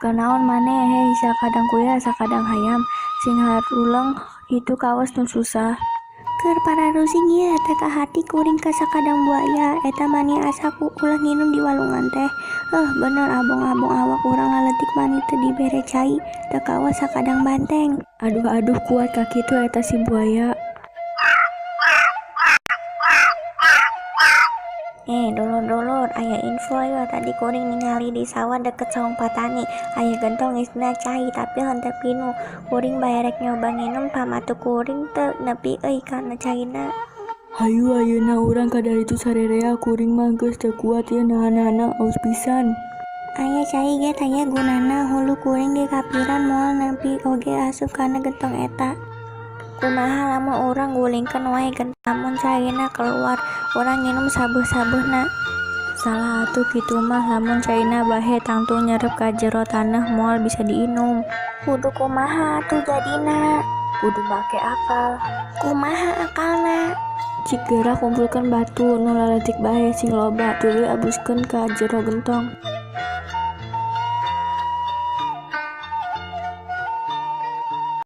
Kunaon maneh heh, sakadang kuya sakadang hayam, sing haruleng kitu kawas nu susah. Keur pararusing ieu teh kahati kuring ka sakadang buaya, eta mani asa ku ulah nginum di walungan teh. Heuh bener abong-abong awak urang laletik mani teu dibere cai, teu kawas sakadang banteng. Aduh-aduh kuat kakitu eta si buaya. Dulur-dulur, aya info yeuh, tadi kuring ningali di sawah deket saung patani aya gentong isina cai tapi henteu pinuh. Kuring bae rek nyoba nginum pamatuh kuring teu nepi euy kana caina. Hayu ayeuna urang ka daritu sarerea, kuring mah geus teu kuat ieu nahan-nahanna, aus pisan. Aya cai ge taya gunana, hulu kuring ge kapiran moal nepi oge asup kana gentong eta. Kumaha lamun urang gulingkeun wae gentong, lamun caina kaluar urang nginum sabeuh-sabeuhna. Salah atuh kitu mah, lamun caina bahe tangtu nyerep ka jero taneuh moal bisa diinum. Kudu kumaha atuh jadina? Kudu make akal. Kumaha akalna? Cik geura kumpulkeun batu nu laletik bahe sing loba tuluy abuskeun ka jero gentong.